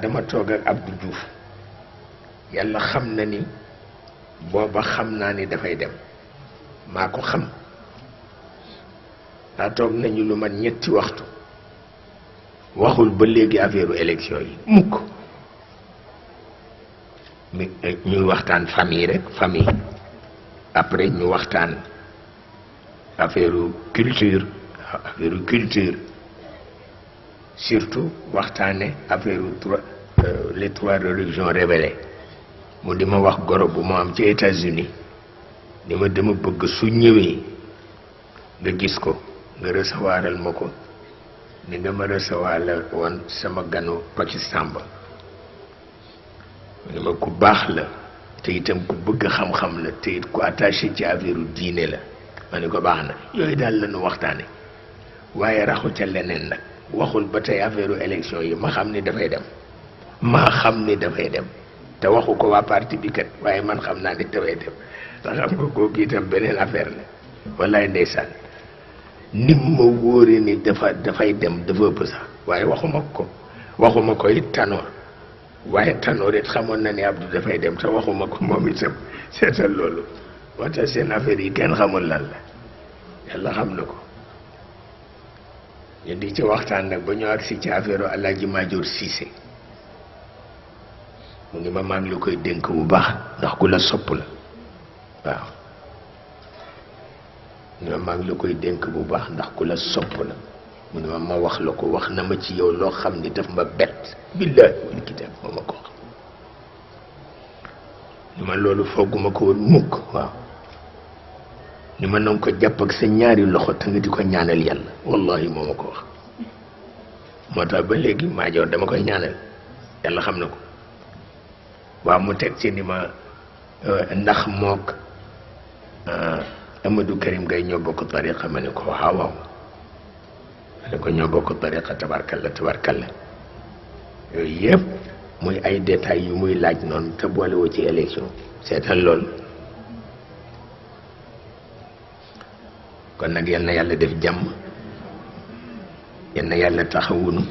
dama toog ak Abdou Diouf yàlla xam na ni booba xam naa ni dafay dem maa ko xam daa toog nañu lu man ñetti waxtu waxul ba léegi affaire élection yi mukk ñuy waxtaan famille rek famille après ñu waxtaan affaire culture surtout waxtaane affaire les trois religions révélées mu di ma wax goro bu ma am ci États-Unis ni ma dama bëgg su ñëwee nga gis ko nga recevoiral ma ko ni nga ma recevoir woon sama ganu Pakistan ba ni ma ku baax la te itam ku bëgg xam-xam la te it ku attaché ci affaire diine la ma ni ko baax na yooyu daal la ñu waxtaane waaye raxu ca leneen nag waxul ba tey affaire élection yi ma xam ni dafay dem te waxu ko waa parti bi kat waaye man xam naa ni dafay dem ndax xam nga kooku itam beneen affaire la wallaay ndeysaan nim ma wóore ni dafay dem dafa ëpp sax waaye waxuma ko it Tanor waaye Tanor it xamoon na ni Abdou dafay dem te waxuma ko moom itam seetal loolu wante seen affaire yi kenn xamul lan la yàlla xam na ko ñu di ci waxtaan nag ba ñu agsi ci affaire Alaaji Maajoor Siise mu ngi ma maa ngi la koy dénk bu baax ndax ku la sopp la waaw mu ne maa ngi la koy dénk bu baax ndax ku la sopp la mu ne ma wax la ko wax na ma ci yow loo xam ni daf ma bett billaahi wal kitaab moo ma ko wax ni ma loolu fooguma ko woon mukk waaw ni ma nanga ko jàpp ak sa ñaari loxo te nga di ko ñaanal yàlla wallahi moo ma ko wax moo tax ba léegi Maajoor dama koy ñaanal yàlla xam na ko waaw mu teg ci ni ma ndax mook Amadou Karim Gaye ñoo bokk tariqa ma ne ko waaw waaw ma ne ko ñoo bokk tariqa tabarkalla yooyu yëpp muy ay détails yu muy laaj noonu te boolewoo ci élection seetal loolu kon nag yal na yàlla def jàmm yal na yàlla taxawunu